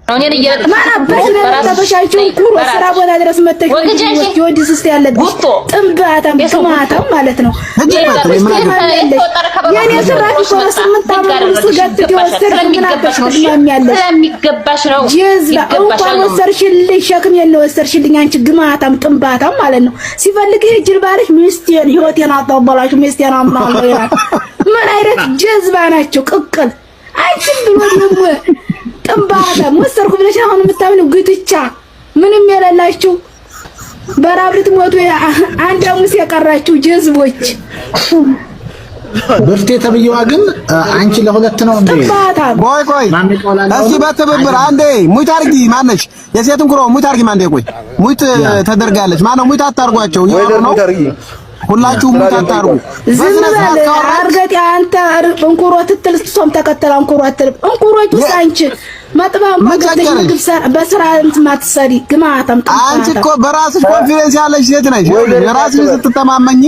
እኔን እየለጠፍሽ ማን አባሽ ነው የለጠፈሽ? አንቺ ኩሩ ስራ ቦታ ድረስ መተሽ ወንድ ስስት ያለብሽ ጥንባታም ግማታም ማለት ነው። የኔ ስራሽ እኮ ነው። 8 ዓመት ሙሉ ስገትት የወሰድሽ ምን አባሽ ትግማሚያለሽ? ስለሚገባሽ ነው። ጀዝባ እንኳን ወሰድሽልኝ፣ ሸክሜን ነው ወሰድሽልኝ። አንቺ ግማታም ጥንባታም ማለት ነው። ሲፈልግ ይሄ ጅል ባልሽ ሚስቴን ህይወቴን አታበላሽ ሚስቴን አምናለሁ ይላል። ምን አይነት ጀዝባ ናቸው? ቅቅል አንቺም ብሎ ደግሞ ጥንባታም ወሰድኩ ብለሽ አሁን የምታምነው ግትቻ ምንም የሌላችሁ በራብ ልትሞቱ አንድ አሙስ የቀራችሁ ጀዝቦች። ብርቴ ተብዬዋ ግን አንቺ ለሁለት ነው እንዴ? ጥንባታም። ቆይ ቆይ፣ እስኪ በትብብር አንዴ mute አድርጊ። ማነሽ የሴትን ኩሮ mute አድርጊ። ማንዴ ቆይ mute ተደርጋለች። ማነው mute አታርጓቸው። እያወሩ ነው። ሁላችሁም mute አታርጉ። ዝም በል አርገጥ። አንተ እንኩሮ ትትል እሷም ተከተላ እንኩሮ አትልም። እንኩሮች ውስጥ አንቺ መጥባ እንኳን ገብተሽ ምግብ በስራ እንትን ማትሰሪ ግማታም። አንቺ እኮ በራስሽ confidence ያለሽ ሴት ነሽ። የራስሽ ስትተማመኝ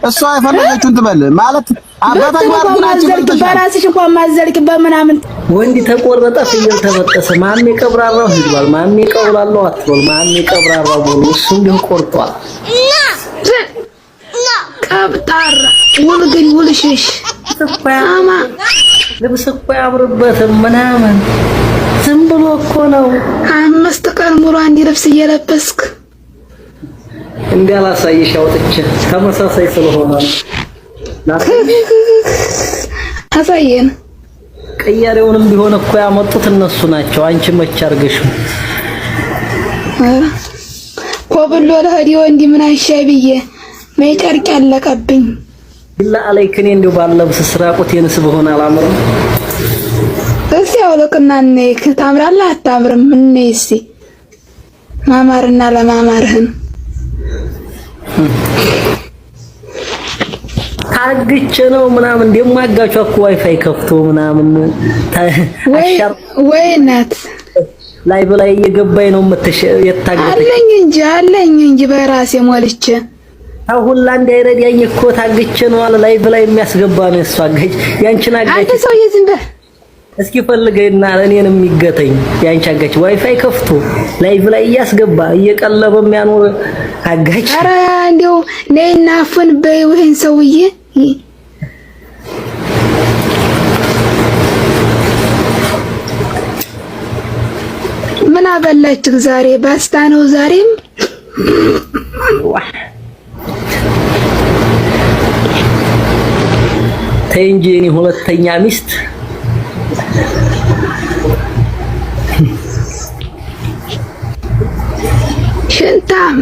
እሷ የፈለገችውን ትበል ማለት በተግባር ግን አንቺ በልተሻል። በራስሽ እንኳን ማዘልቂ በምናምን። ወንድ ተቆረጠ፣ ፍየል ተበጠሰ። ማሜ ቀብራራው ሂዷል። ማሜ ቀውላለው አትበል። ማሜ ቀብራራው ብሎ እሱም ግን ቆርጧል። ቀብጣራ ውል ግን ውልሽሽ አማ ልብስ እኮ ያምርበትም ምናምን ዝም ብሎ እኮ ነው። 5 ቀን ሙሉ አንድ ልብስ እየለበስክ። እንዳላሳይሽ አውጥቼ ተመሳሳይ ስለሆነ አሳየን። ቀያሬውንም ቢሆን እኮ ያመጡት እነሱ ናቸው። አንቺ መች አድርገሽው? ኮብሎ ለህዲ ወንድ ምን አይሻይ ብዬ መጨርቅ ያለቀብኝ። ቢላ አለይክ እኔ እንደው ባለብስ ስራቁቴንስ ብሆን አላምርም? እስቲ አውልቅና እንይክ፣ ታምራለህ አታምርም? እንይ እስቲ ማማርና ለማማርህን። ታግቼ ነው ምናምን ደግሞ አጋቿ እኮ ዋይፋይ ከፍቶ ምናምን ወይ ወይ እናት ላይ በላይ እየገባኝ ነው የምትሽ የታገተች። አለኝ እንጂ አለኝ እንጂ በራሴ ሞልቼ። አሁን ላንድ አይረዳኝ እኮ ታግቼ ነው አለ። ላይ በላይ የሚያስገባ ነው እሱ አጋች ያንቺን አጋች። አንተ ሰውዬ ዝም በል። እስኪ ፈልገኝና እኔንም የሚገተኝ ያንቺ አጋች ዋይፋይ ከፍቶ ላይቭ ላይ እያስገባ እየቀለበ የሚያኖር አጋች። ኧረ እንደው ነይና አፉን በይው ይሄን ሰውዬ። ምን አበላችሁ ዛሬ? ፓስታ ነው ዛሬም። ተይ እንጂ የኔ ሁለተኛ ሚስት። ሽንታም።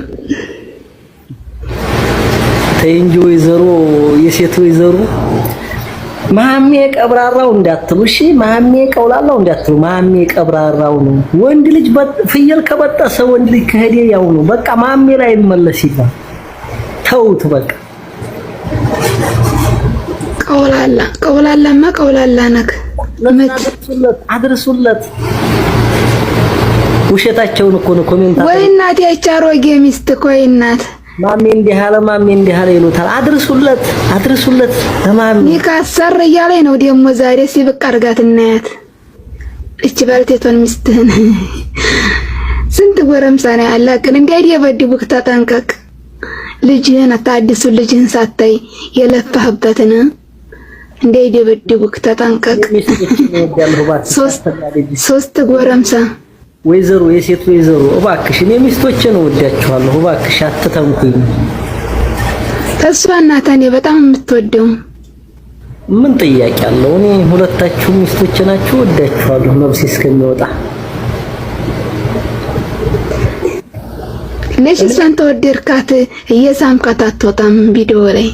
ተይ እንጂ ወይዘሮ የሴት ወይዘሮ ማሜ ቀብራራው እንዳትሉ፣ እሺ? ማሜ ቀውላላው እንዳትሉ፣ ማሜ ቀብራራው ነው። ወንድ ልጅ ፍየል ከበጠሰ ወንድ ልጅ ከሄደ ያው ነው። በቃ ማሜ ላይ ይመለስ ይላል። ተውት በቃ። ቀውላላ ቀውላላማ ቀውላላ ነክ። አድርሱለት፣ አድርሱለት። ውሸታቸውን እኮ ነው comment። ወይ እናት ያቺ አሮጌ ሚስት እኮ ወይ እናት። ማሜ እንዲህ አለ፣ ማሜ እንዲህ አለ ይሉታል። አድርሱለት፣ አድርሱለት ለማሜ። ኒካ ሰር እያለኝ ነው ደግሞ ዛሬ ሲብቅ አድርጋት እናያት። እቺ ባልቴቷን ሚስትህን ስንት ጎረምሳ ነው ያለ፣ ግን እንዳይደበድቡህ ተጠንቀቅ። ልጅህን አታዲሱ ልጅህን ሳታይ የለፋህበትን እንዳይደበድቡህ ተጠንቀቅ። ሶስት ጎረምሳ። ወይዘሮ የሴት ወይዘሮ እባክሽ፣ እኔ ሚስቶቼን እወዳቸዋለሁ። እባክሽ አትተንኩኝ። ተስፋ እናት እኔ በጣም የምትወደው። ምን ጥያቄ አለው? እኔ ሁለታችሁ ሚስቶቼ ናችሁ፣ እወዳችኋለሁ ነፍሴ እስከሚወጣ። ልጅ እሷን ተወደድካት እየሳምካት አትወጣም ቪዲዮ ላይ።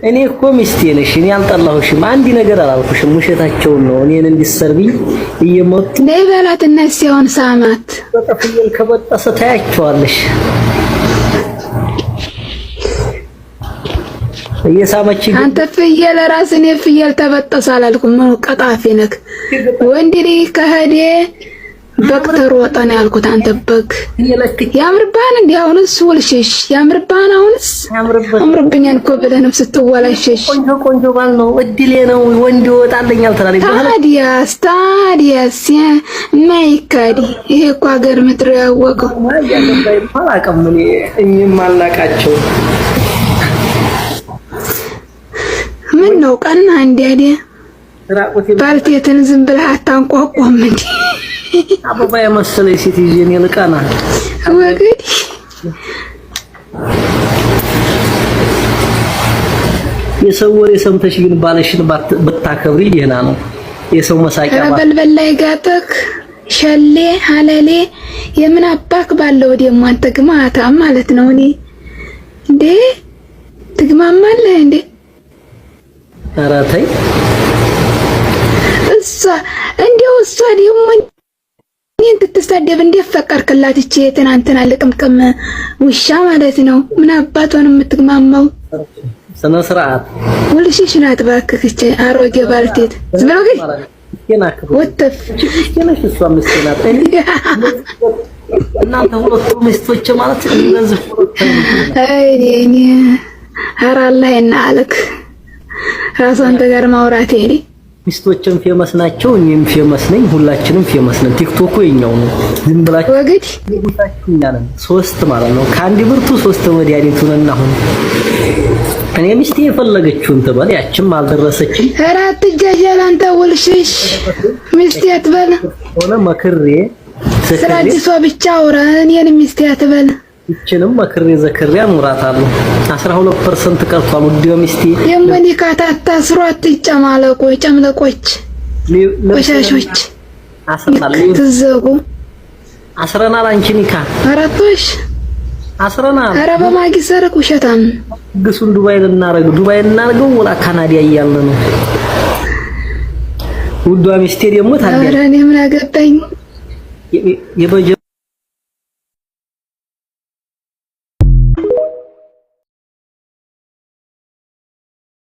እኔ እኮ ሚስቴ ነሽ፣ እኔ አልጠላሁሽም፣ አንድ ነገር አላልኩሽም። ውሸታቸውን ነው እኔን እንዲሰርብኝ እየመጡ። ነይ በላትና እስኪ አሁን ሳማት። በጠፍየል ከበጠሰ ታያቸዋለሽ። እየሳመች አንተ ፍየል ራስን የፍየል ተበጠሰ አላልኩም። ቀጣፊ ነክ ወንድ ልጅ ከሄደ በግ ተሮጠ ነው ያልኩት። አንተ በግ ያምርብሃል እንዴ? አሁንስ ውልሽሽ ያምርብሃል። አሁንስ አምርብኛል እኮ ብለህ ነው ስትወላሸሽ። ቆንጆ ቆንጆ ባል ነው እድሌ ነው ወንድ ይወጣልኛል ትላለች። ታዲያስ ታዲያስ የማይካድ ይሄ እኮ ሀገር ምድር ያወቀው አላውቅም እኔ እኔም አልናቃቸው። ምን ነው ቀና እንዴ? ባልቴትን ዝም ብለህ አታንቋቋም እንዴ? አበባ የመሰለ ሴት ይዤ እኔ ልቀና ወግድ። የሰው ወሬ ሰምተሽ ግን ባለሽን ብታከብሪ ደህና ነው። የሰው መሳቂያ በልበል ላይ ጋጠክ ሸሌ ሀለሌ የምን አባክ ባለው ደግሞ አንተ ግማታ ማለት ነው። እኔ እንዴ ትግማማለህ እንዴ? ኧረ ተይ እሷ እንደው እሷ ደግሞ እኔን ትትሳደብ እንዴት ፈቀድክላት? ይቺ የትናንትና ልቅምቅም ውሻ ማለት ነው። ምን አባቷን የምትግማማው? ስነ ስርዓት ውልሽሽ ናት እባክህ። ይቺ አሮጌ ባልቴት ዝም ብሎ ግን ወተፍ እናንተ ሁለቱ ሚስቶች ማለት እነዚህ ሁለቱ። አይ እኔ ኧረ አላህ ይናልክ ራሱ አንተ ጋር ማውራት ይሄ ሚስቶችም famous ናቸው፣ እኔም famous ነኝ፣ ሁላችንም famous ነን። ቲክቶኩ የኛው ነው። ዝም ብላችሁ ወግድ እኛ ነን ሶስት ማለት ነው። ከአንድ ብርቱ ሶስት መድኃኒቱ ነን። አሁን እኔ ሚስቴ የፈለገችውን ትበል፣ ያችም አልደረሰችም። ኧረ አትጃጃል አንተ ውልሽሽ ሚስቴ አትበል። ሆነ መክሬ ስለ አዲሷ ብቻ አውራ፣ እኔን ሚስቴ አትበል። ይችንም መክሬ ዘክሬ አኖራታለሁ። 12% ቀርቷል። ውዴው ሚስቴ የሞኒካ ታታስሮ አትጨማለቁ፣ ጨምለቆች፣ ቆሻሾች ትዘጉ። አስረናል። አንቺ ኒካ አራቶሽ አስረናል። ኧረ በማጊ ሰርቅ ውሸታም ግሱን ዱባይ ልናረገው ዱባይ ልናረገው ወላ ካናዳ እያልን ነው። ውዷ ሚስቴ ደግሞ ታዲያ ኧረ እኔ ምን አገባኝ የበጀ